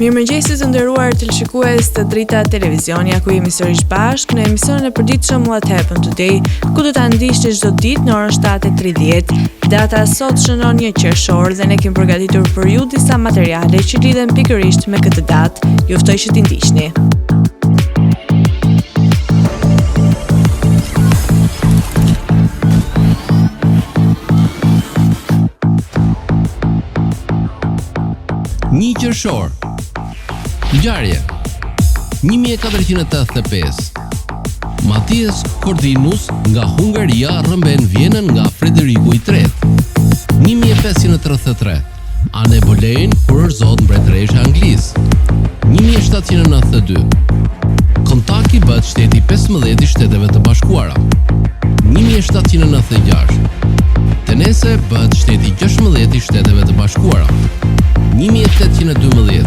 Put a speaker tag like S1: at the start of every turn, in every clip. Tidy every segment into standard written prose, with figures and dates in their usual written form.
S1: Mirëmëngjesi të nderuar teleshikues të Drita Televizion, ja ku jemi sërish bashkë në emisionin e përditshëm What Happened Today, ku do ta ndiqni çdo ditë në orën 7:30. Data sot shënon 1 qershor dhe ne kemi përgatitur për ju disa materiale që lidhen pikërisht me këtë datë. Ju ftoj që t'i ndiqni.
S2: Një qershor. Ngjarje. 1485. Matias Corvinus nga Hungaria rrëmben Vjenën nga Frederiku i III. 1533. Anne Boleyn kurorëzohet mbretëreshë e Anglisë. 1792. Kentucky bëhet shteti i 15 i Shteteve të Bashkuara. 1796. Tennessee bëhet shteti i 16 i Shteteve të Bashkuara. 1812.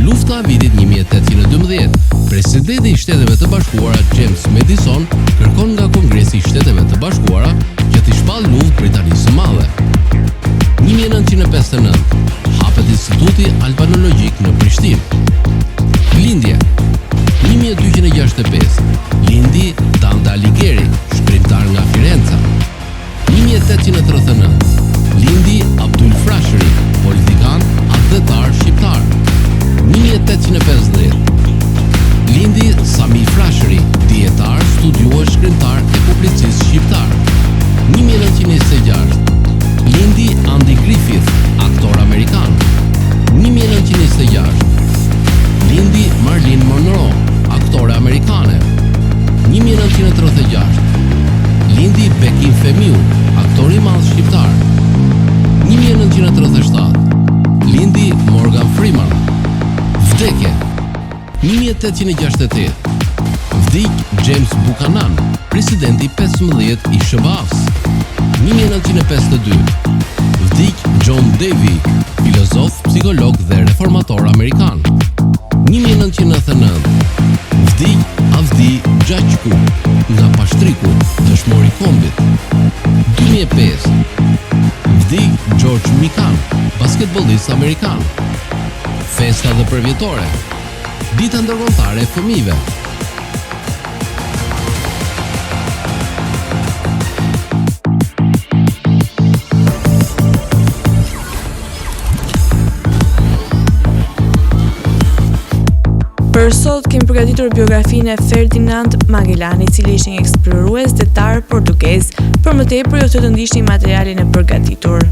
S2: Lufta e vitit 1812. Presidenti i Shteteve të Bashkuara James Madison kërkon nga Kongresi i Shteteve të Bashkuara që t'i shpallë luftë Britanisë së Madhe. 1959. Hapet Instituti Albanologjik në Prishtinë. Lindje 1265. Lindi Dante Alighieri, shkrimtar nga Firenca. 1839. Lindi Abdyl Frashëri, politikan, atdhetar shqiptar. 1850. Lindi Sami Frashëri, dijetar, studiues, shkrimtar e publicist shqiptar. 1926. Lindi Andy Griffith, aktor amerikan. 1926. Lindi Marilyn Monroe, aktore amerikane. 1936. Lindi Bekim Fehmiu, aktor i madh shqiptar. 1937. Lindi Morgan Freeman. Vdekje. 1868. Vdiq James Buchanan, presidenti i 15 i SHBA-s. 1952. Vdiq John Dewey, filozof, psikolog dhe reformator amerikan. 1999. Vdiq Avdi Xhaçku nga Pashtriku, dëshmor i kombit. 2005. Vdiq George Mikan, basketbollist amerikan. Festa dhe përvjetore. Dita ndërkombëtare e fëmijëve.
S1: Për sot kemi përgatitur biografinë e Ferdinand Magellan, i cili ishte një eksplorues detar portugez. Për më tepër, ju ftoj të ndiqni materialin e përgatitur.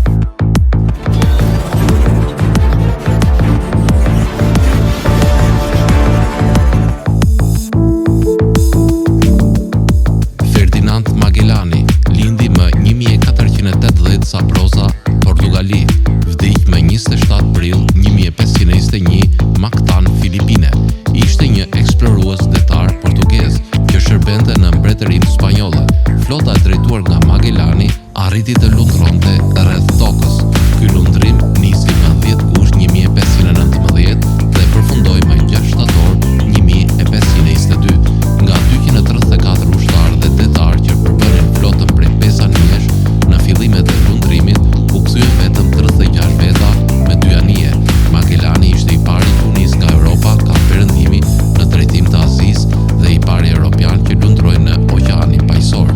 S2: Ferdinand Magellani lindi më 1480 Sabrosa, Portugali, vdiq më 27 prill 1521 Mactan, Filipine. Ishte një eksplorues detar portugez që shërbente në Mbretërinë Spanjolle. Flota e drejtuar nga Magellani arriti të lundronte rreth Tokës. Ky lundrim nisi më 10 gusht 1519 dhe përfundoi më 6 shtator 1522. Nga 234 ushtarë dhe detarë që përbënin flotën prej 5 anijesh, në fillimet e lundrimit u kthyen vetëm 36 veta me dy anije. Magellani ishte i pari që u nis nga Europa kah perëndimi në drejtim të Azisë dhe i pari europian që lundroi në Oqeanin Paqësor.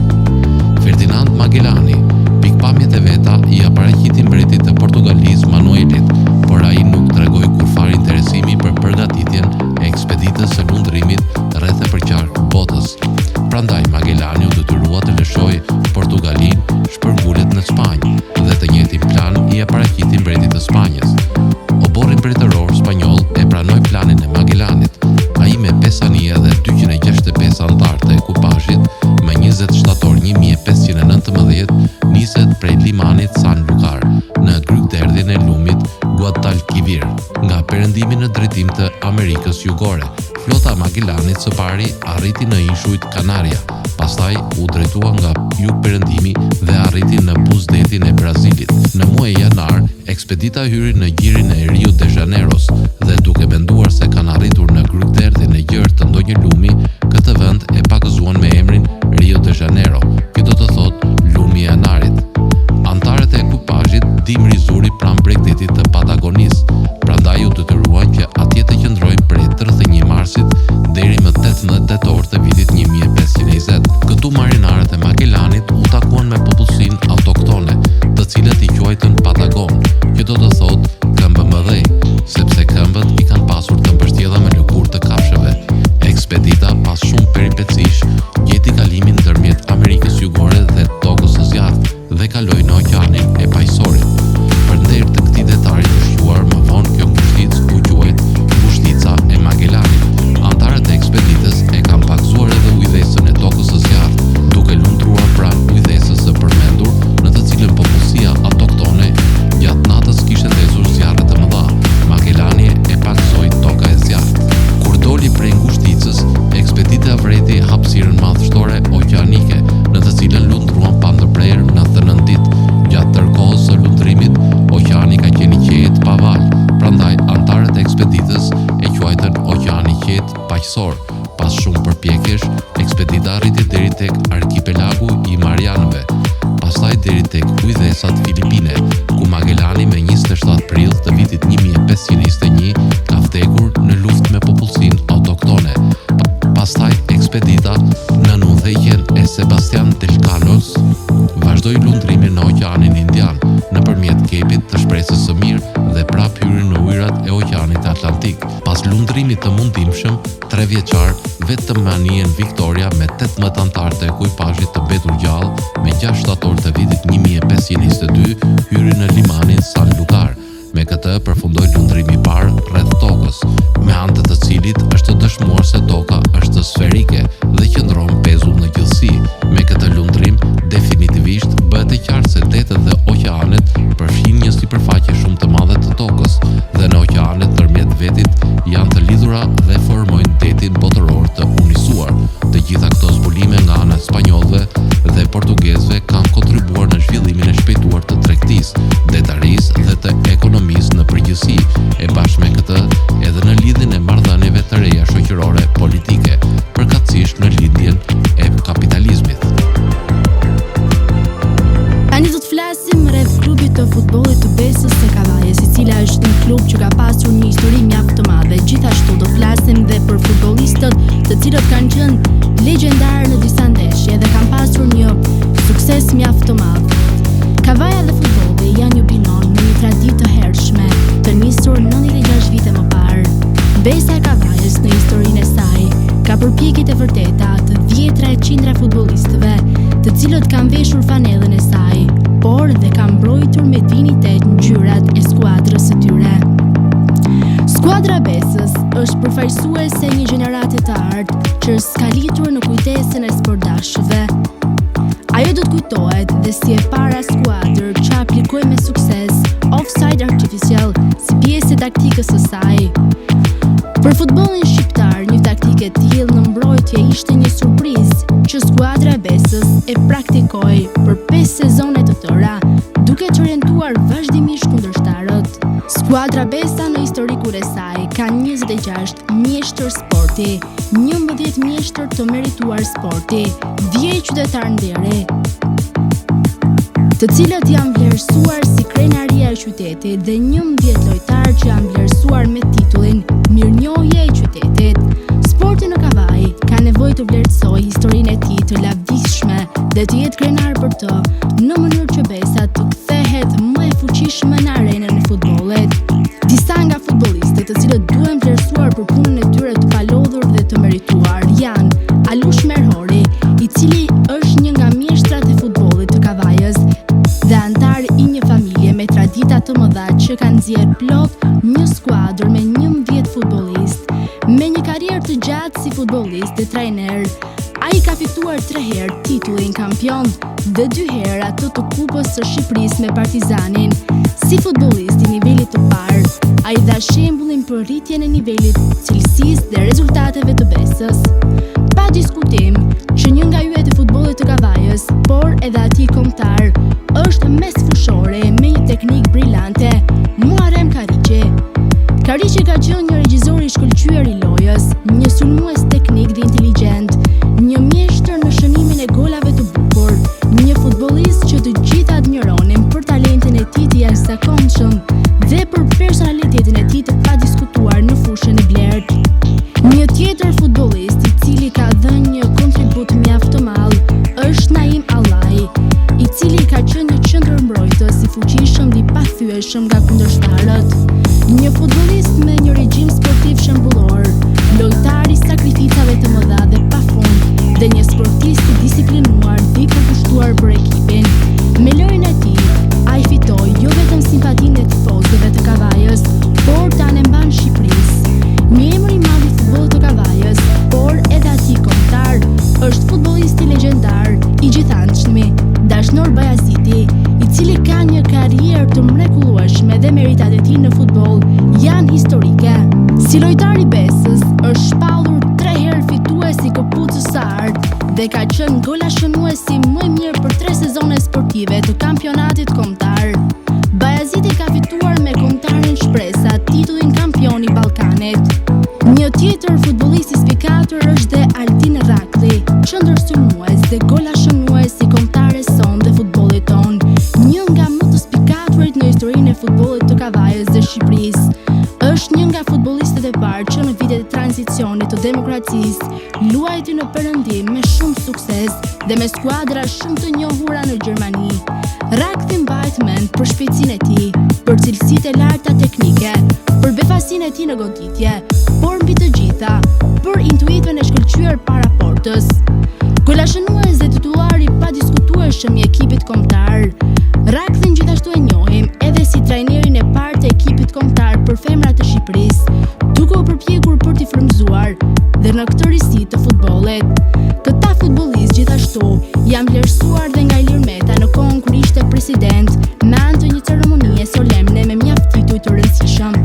S2: Ferdinand Magellani, pikëpamjet e veta ia paraqiti mbretit të Portugalisë Manuelit, por ai nuk tregoi kurrfarë interesimi për përgatitjen e ekspeditës së lundrimit rreth e përqark botës. Prandaj Magellani u detyrua të lëshojë Portugalinë, shpërngulet në Spanjë dhe të njëjtin plan ia paraqiti mbretit të Spanjës. Oborri mbretëror spanjoll e pranoi planin e Magellanit. Ai me pesë anije dhe 265 anëtarë të ekuipazhit, më 20 shtator 1519 niset prej limanit San Lucar, në grykëderdhjen e lumit Guadalquivir, nga perëndimi në drejtim të Amerikës Jugore. Flota e Magellanit së pari arriti në ishujt Kanaria, pastaj u drejtua nga jugperëndimi dhe arriti në buzëdetin e Brazilit. Në muajin janar, Ekspedita hyri në gjirin e Rio de Janeiros dhe duke menduar se kanë arritur në grykëderdhjen e gjerë të ndonjë lumi, këtë vend e pagëzuan me emrin Rio de Janeiro, që do të thotë Lumi i Janarit. Anëtarët e ekuipazhit dimri zuri pranë bregdetit të Patagonisë, prandaj u detyruan që deri tek arkipelagu i Marianëve, pastaj deri tek ujdhesat Filipine, ku Magelani me 27 prill të vitit 1521 ka vdekur në luftë me popullsinë autoktone. Pastaj ekspedita nën udhëheqjen e Sebastian del Canos vazhdoi lundrimin në Oqeanin Indian nëpërmjet Kepit të Shpresës së Mirë dhe prapë hyri në ujërat e Oqeanit Atlantik. Pas lundrimit të mundimshëm, trevjeçar, vetëm me anijen Victoria me 18 anëtarë të ekuipazhit të mbetur gjallë, me 6 shtator të vitit 1522 hyri në limanin San Lucar. Me këtë përfundoi lundrimi i parë rreth Tokës, me anë të të cilit është dëshmuar se Toka është sferike dhe qëndron pezull në gjithësi. Me këtë lundrim, definitivisht bëhet e qartë se detet dhe oqeanet përfshijnë një sipërfaqe shumë të madhe të Tokës dhe në oqeanet ndërmjet vetit janë të lidhura dhe formojnë detin botëror të unisuar. Të gjitha këto zbulime nga ana e spanjollëve dhe portugezëve kanë kontribuar në zhvillimin e shpejtuar të tregtisë, detarisë dhe të ekonomisë në përgjithësi, e bashkë me këtë edhe në lidhjen e marrëdhënieve të reja shoqërore politike, përkatësisht në lindjen e kapitalizmit.
S3: Tani do të flasim rreth klubit të futbollit të Besës së Kavajës, i cila është një klub që ka pasur një histori mjaft të madhe. Gjithashtu do flasim dhe për futbollistët, të cilët kanë qenë legjendarë në disa ndeshje dhe kanë pasur një sukses mjaft të madh. Kavaja dhe futbolli janë një binom me një traditë të hershme, të nisur 96 vite më parë. Besa e Kavajës në historinë e saj ka përpjekjet e vërteta të dhjetra e qindra futbollistëve, të cilët kanë veshur fanellën e saj, por dhe kanë mbrojtur me dinjitet ngjyrat e skuadrës së tyre. Skuadra e Besës është përfaqësuese e një gjenerate të artë që është skalitur në kujtesën e sportdashësve. Ajo do të kujtohet dhe si e para skuadër që aplikoi me sukses offside artificial si pjesë e taktikës së saj. Për futbollin shqiptar, një taktikë e tillë në mbrojtje ishte një surprizë që skuadra e Besës e praktikoi për 5 sezone të tëra, duke çorientuar vazhdimisht kundërshtarët. Skuadra Besa në historikun e saj ka 26 mjeshtër sporti, 11 mjeshtër të merituar sporti, 10 qytetarë nderi, të cilët janë vlerësuar si krenaria e qytetit dhe 11 lojtarë që janë vlerësuar me titullin Mirënjohje e qytetit. Sporti në Kavajë ka nevojë të vlerësojë historinë e tij të lavdishme dhe të jetë krenar për të, në mënyrë që Besa të kthehet më e fuqishme në arenën e futbollit. Disa nga futbollistët, të cilët duhen vlerësuar për punën e tyre të palodhur dhe të merituar, janë Alush Merhori, i cili është një nga mjeshtrat e futbollit të Kavajës dhe anëtar i një familje me tradita të mëdha që ka nxjerrë plot një skuadër me 11 futbollistë. Me një karrierë të gjatë si futbollist dhe trajner, ai ka fituar 3 herë titullin kampion dhe dy herë atë të Kupës së Shqipërisë me Partizanin. Si futbollist i nivelit të parë, ai dha shembullin për rritjen e nivelit, cilësisë dhe rezultateve të Besës. Pa diskutim që një nga yjet e futbollit të Kavajës, por edhe atij kombëtar, është mesfushori me një teknikë brilante, Muharrem Karriqi. Karriqi ka qenë një regjisor i shkëlqyer i lojës, një sulmues teknik dhe inteligjent, një mjeshtër në shënimin e golave të bukur, një futbollist që të gjithë admironin për talentin e tij të jashtëzakonshëm dhe për personalitetin e tij të padiskutuar në fushën e blertë. Një tjetër futbollist i cili ka dhënë një kontribut mjaft të madh është Naim Allaj, i cili ka qenë një qendërmbrojtës i fuqishëm dhe i pathyeshëm nga kundërshtarët. Një futbollist me një regjim sportiv shembullor, lojtar i sakrificave të mëdha dhe pafund dhe një sportist i disiplinuar dhe i përkushtuar për ekipin. Me lojën e tij, ai fitoi jo vetëm simpatinë e tifozëve të Kavajës, por të anembanë Shqipërisë. Një emër i madh i futbollit të Kavajës, por edhe atij kombëtar, është futbollisti legjendar i gjithanshmi, Dashnor Bajaziti, i cili ka një karrierë të mrekullueshme dhe meritat e tij në futboll janë historike. Si lojtar i Besës, është shpallur tre herë fitues i Këpucës së Artë dhe ka qenë golashënuesi më i mirë për tre sezone sportive të kampionatit kombëtar. Bajaziti ka fituar me kombëtaren Shpresa titullin kampion i Ballkanit. Një tjetër futbollist i spikatur është dhe Altin Rraklli, qendërsulmues. sulmues dhe golashënues i kombëtares sonë dhe futbollit tonë, një nga më të spikaturit në historinë e futbollit të Kavajës dhe Shqipërisë. Është një nga futbollistët e parë që në vitet e tranzicionit të demokracisë luajti në perëndim me shumë sukses dhe me skuadra shumë të njohura në Gjermani. Rakthin mbahet mend për shpejtësinë e tij, për cilësitë e larta teknike, për befasinë e tij në goditje, por mbi të gjitha, për intuitën e shkëlqyer para portës. Golashënues dhe titullar i padiskutueshëm i ekipit kombëtar. Rakthin gjithashtu e njohim edhe si trajnerin e parë të ekipit kombëtar për femra të Shqipërisë, duke u përpjekur për t'i frymëzuar dhe në këtë risi të futbollit. Këta futbollistë gjithashtu janë vlerësuar dhe nga Ilir Meta në kohën kur ishte president me anë të një ceremonie solemne me mjaft tituj të rëndësishëm.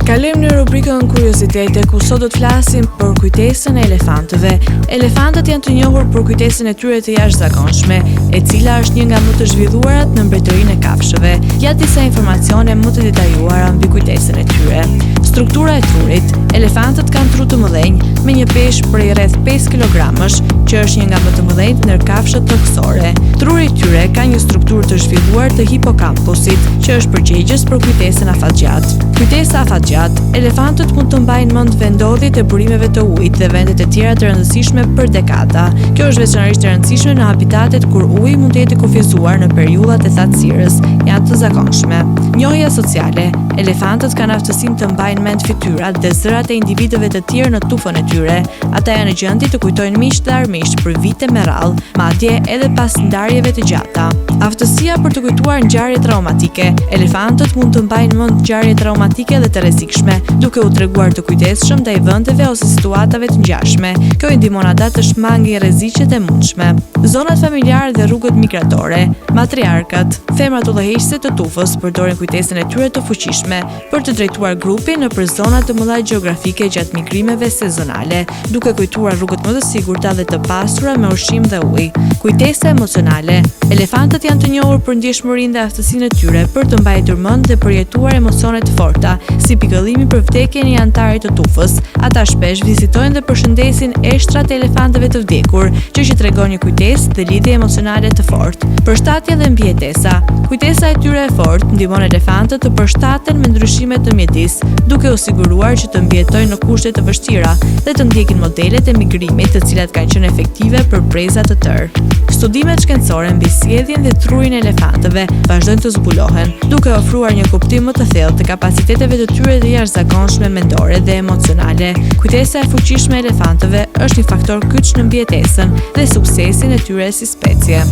S1: Kalojmë në rubrikën Kuriozitete, ku sot do të flasim për kujtesën e elefantëve. Elefantët janë të njohur për kujtesën e tyre të jashtëzakonshme, e cila është një nga më të zhvilluarat në mbretërinë e kafshëve. Ja disa informacione më të detajuara mbi kujtesën e tyre. Struktura e trurit. Elefantët kanë tru të mëdhenj, me një peshë prej rreth 5 kilogramësh, që është një nga më të mëdhenjtë ndër kafshët tokësore. Truri i tyre ka një strukturë të zhvilluar të hipokampusit, që është përgjegjës për kujtesën afatgjatë. Kujtesa afatgjatë, Elefantët mund të mbajnë mend vendndodhjet e burimeve të ujit dhe vendet e tjera të rëndësishme për dekada. Kjo është veçanërisht e rëndësishme në habitatet kur uji mund të jetë i kufizuar në periudhat e thatësirës, janë të zakonshme. Njohja sociale, Elefantët kanë aftësinë të mbajnë mend fytyrat dhe zërat e individëve të tjerë në tufën e tyre. Ata janë në gjendje të kujtojnë miqtë dhe armiqtë për vite me radhë, madje edhe pas ndarjeve të gjata. Aftësia për të kujtuar ngjarje traumatike. Elefantët mund të mbajnë mend ngjarje traumatike dhe të rrezikshme, duke u treguar të kujdesshëm ndaj vendeve ose situatave të ngjashme. Kjo i ndihmon ata të shmangin rreziqet e mundshme. Zonat familjare dhe rrugët migratore. Matriarkat, femrat udhëheqëse të tufës, përdorin kujtesën e tyre të fuqishme për të drejtuar grupin nëpër zona të mëdha gjeografike gjatë migrimeve sezonale, duke kujtuar rrugët më të sigurta dhe të pasura me ushqim dhe ujë. Kujtesa emocionale. Elefantët janë të njohur për ndjeshmërinë dhe aftësinë e tyre për të mbajtur mend dhe përjetuar emocione të forta, si pikëllimi për vdekjen e një anëtari të tufës. Ata shpesh vizitojnë dhe përshëndesin eshtrat e elefantëve të vdekur, gjë që tregon një kujtesë dhe lidhje emocionale të fortë. Përshtatja dhe mbijetesa. Kujtesa e tyre e fortë ndihmon elefantët të përshtaten me ndryshimet në mjedis, duke u siguruar që të mbijetojnë në kushte të vështira dhe të ndjekin modelet e migrimit të cilat kanë qenë efektive për breza të tërë. Studimet shkencore mbi sjelljen dhe trurin e elefantëve vazhdojnë të zbulohen, duke ofruar një kuptim më të thellë të kapaciteteve të tyre të jashtëzakonshme mendore dhe emocionale. Kujtesa e fuqishme e elefantëve është një faktor kyç në mbijetesën dhe suksesin e tyre si specie.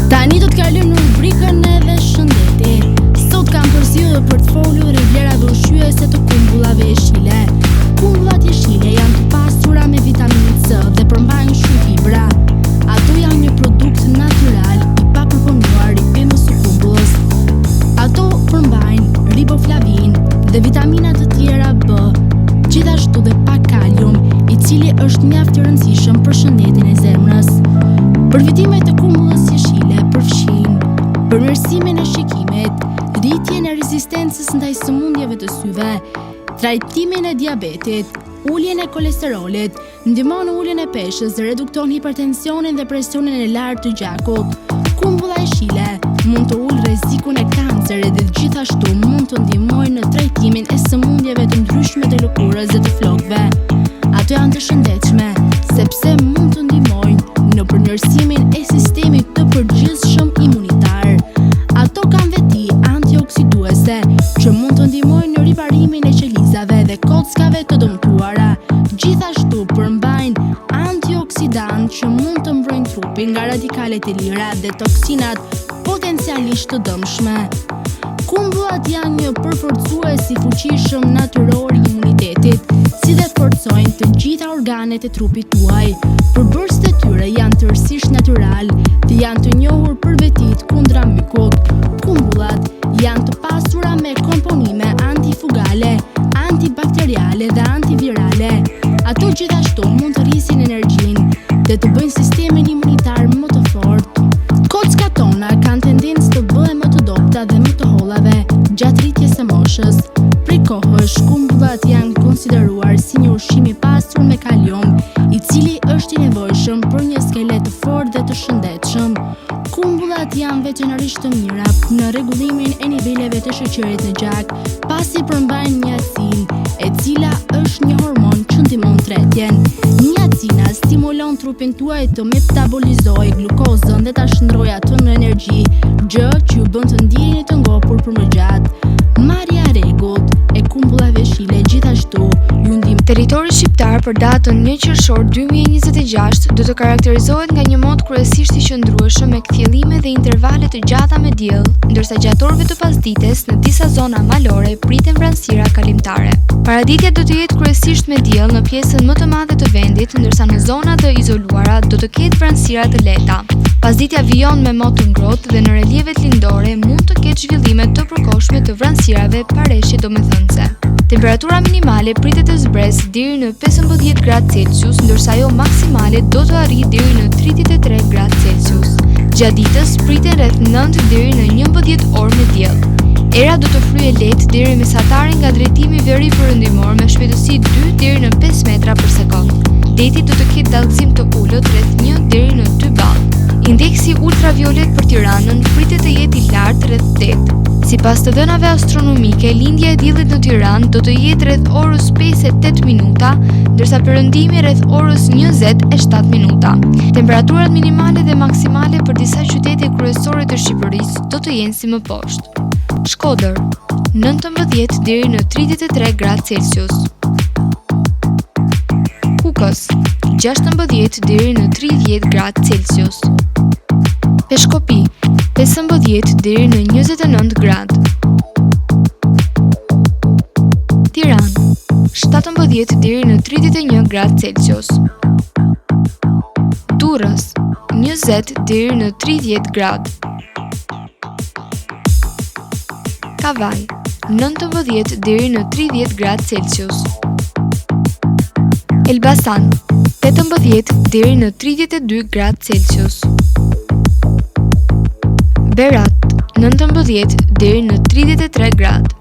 S3: Tani do të kalojmë në rubrikën edhe shëndeti. Sot kam përzgjedhur për të folur rreth vlerave ushqyese të kumbullave jeshile. Kumbullat jeshile janë të pasura me vitaminë C dhe përmbajnë shumë fibra. Ato janë një produkt natyral i papërpunuar i pemës së kumbullës. Ato përmbajnë riboflavin dhe vitamina të tjera B, gjithashtu dhe pak kalium, i cili është mjaft i rëndësishëm për shëndetin e zemrës. Përfitimet e kumbullës jeshile përfshijnë përmirësimin e shikimit, rritjen e rezistencës ndaj sëmundjeve të syve, trajtimin e diabetit, uljen e kolesterolit, Ndihmon në uljen e peshës dhe redukton hipertensionin dhe presionin e lartë të gjakut. Kumbulla jeshile mund të ulë rrezikun e kancerit dhe gjithashtu mund të ndihmojë në trajtimin e sëmundjeve të ndryshme të lëkurës dhe të flokëve. Ato janë të shëndetshme sepse mund të ndihmojnë në përmirësimin e sistemit të përgjithshëm imunitar. Ato kanë veti antioksiduese që mund të ndihmojnë në riparimin e qelizave dhe kockave të dëmtuara. Gjithashtu përmbajnë antioksidantë që mund të mbrojnë trupin nga radikalet e lira dhe toksinat potencialisht të dëmshme. Kumbullat janë një përforcues i fuqishëm natyror i imunitetit, si dhe forcojnë të gjitha organet e trupit tuaj. Përbërësit e tyre janë tërësisht natyralë dhe janë të njohur për vetitë kundra mykut. Kumbullat janë të pasura me komponime antifugale, antibakteriale dhe antivirale. Ato gjithashtu mund të rrisin energjinë dhe të bëjnë sistemin imunitar më të fortë. Kockat tona kanë tendencë të bëhen më të dobëta dhe më të holla. veçanërisht të mira në rregullimin e niveleve të sheqerit në gjak, pasi përmbajnë niacinë, e cila është një hormon që ndihmon tretjen. Niacina stimulon trupin tuaj të metabolizojë glukozën dhe ta shndërrojë atë në energji, gjë që ju bën të ndiheni të ngopur për më gjatë. Marrja e rregullt e kumbullave jeshile gjithashtu ju ndihmon
S4: Territori shqiptar për datën 1 qershor 2026 do të karakterizohet nga një mot kryesisht i qëndrueshëm me kthjellime dhe intervale të gjata me diell, ndërsa gjatë orëve të pasdites në disa zona malore priten vranësira kalimtare. Paraditja do të jetë kryesisht me diell në pjesën më të madhe të vendit, ndërsa në zona të izoluara do të ketë vranësira të lehta. Pasditja vijon me mot të ngrohtë dhe në relievet lindore mund të ketë zhvillime të përkohshme të vranësirave pa reshje domethënëse. Temperatura minimale pritet të zbresë deri në 15 gradë Celsius, ndërsa ajo maksimale do të arrijë deri në 33 gradë Celsius. Gjatë ditës priten rreth 9 deri në 11 orë me diell. Era do të fryjë lehtë deri mesatare nga drejtimi veri-perëndimor me shpejtësi 2 deri në 5 metra për sekondë. Deti do të ketë dallgëzim të ulët rreth 1 deri në 2 ballë. Indeksi ultraviolet për Tiranën pritet të jetë i lartë rreth 8. Sipas të dhënave astronomike, lindja e diellit në Tiranë do të jetë rreth orës 5 e 8 minuta, ndërsa perëndimi rreth orës 27 minuta. Temperaturat minimale dhe maksimale për disa qytete kryesore të Shqipërisë do të jenë si më poshtë. Shkodër, 19 deri në 33 gradë Celsius. Kukës, 16 deri në 30 gradë Celsius. Peshkopi, 15 deri në 29 gradë. Tiranë, 17 deri në 31 gradë Celsius. Durrës, 20 deri në 30 gradë. Kavajë, 19 deri në 30 gradë Celsius. Elbasan, 18 deri në 32 gradë Celsius. Berat, 19 deri në 33 gradë.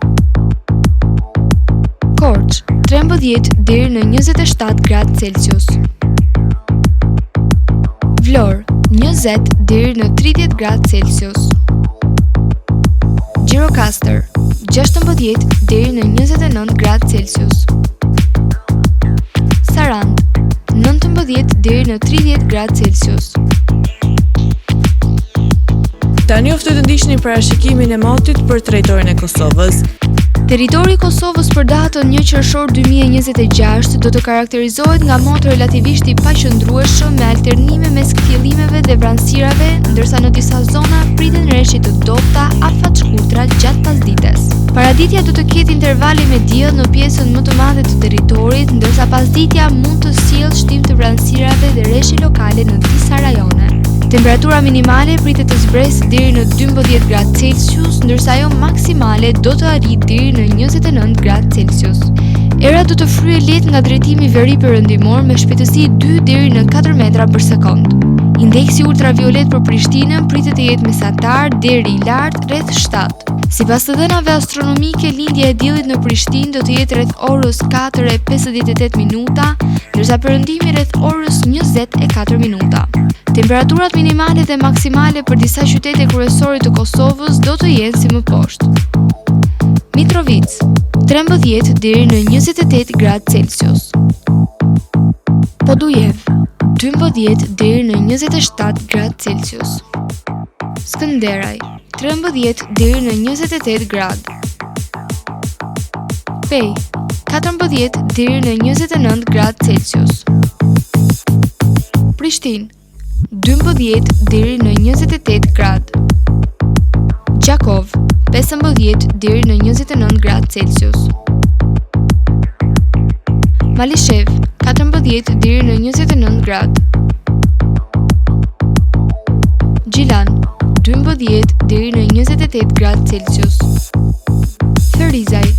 S4: Korçë, 13 deri në 27 gradë Celsius. Vlorë, 20 deri në 30 gradë Celsius. Gjirokastër, 16 deri në 29 gradë Celsius. Sarandë, 19 deri në 30 gradë Celsius.
S1: Tani ju ftoj të ndiqni parashikimin e motit për territorin e Kosovës.
S4: Territori i Kosovës për datën 1 qershor 2026 do të karakterizohet nga mot relativisht i paqëndrueshëm me alternime mes kthjellimeve dhe vranësirave, ndërsa në disa zona priten reshje të dobëta afatshkurtra gjatë pasdites. Paraditja do të ketë intervale me diell në pjesën më të madhe të territorit, ndërsa pasditja mund të sjellë shtim të vranësirave dhe reshje lokale në disa rajone. Temperatura minimale pritet të zbresë deri në 12 gradë Celsius, ndërsa ajo maksimale do të arrijë deri në 29 gradë Celsius. Era do të fryjë lehtë nga drejtimi veri-perëndimor me shpejtësi 2 deri në 4 metra për sekondë. Indeksi ultraviolet për Prishtinën pritet të jetë mesatar deri i lartë rreth 7. Sipas të dhënave astronomike, lindja e diellit në Prishtinë do të jetë rreth orës 4:58 minuta, ndërsa perëndimi rreth orës 24 minuta. Temperaturat minimale dhe maksimale për disa qytete kryesore të Kosovës do të jenë si më poshtë. Mitrovicë, 13 deri në 28 gradë Celsius. Podujevë, 12 deri në 27 gradë Celsius. Skënderaj, 13 deri në 28 gradë. Pejë, 14 deri në 29 gradë Celsius. Prishtinë, 12 deri në 28 gradë. Gjakovë, 15 deri në 29 gradë Celsius. Malishevë, 14 deri në 29 gradë. Gjilan, 12 deri në 28 gradë Celsius. Ferizaj,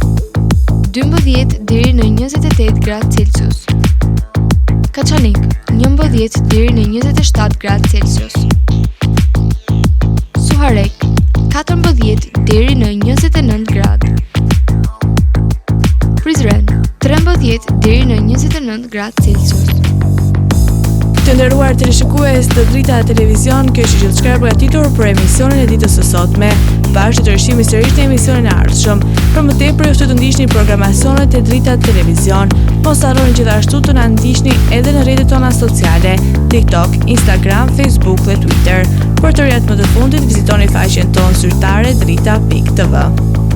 S4: 12 deri në 28 gradë Celsius. Kaçanik, 11 deri në 27 gradë Celsius. Suharekë, 14 deri në 29 gradë. Prizren, 13 deri në 29 gradë Celsius.
S1: Të nderuar teleshikues të Drita Televizion, kjo është gjithçka e përgatitur për emisionin e ditës së sotme. Bashkë do të rishihemi sërish në emisionin e ardhshëm. Për më tepër ju ftoj të ndiqni programacionet e Drita Televizion. Mos harroni gjithashtu të na ndiqni edhe në rrjetet tona sociale, TikTok, Instagram, Facebook dhe Twitter. Për të rejat më të fundit, vizitoni faqen tonë zyrtare drita.tv.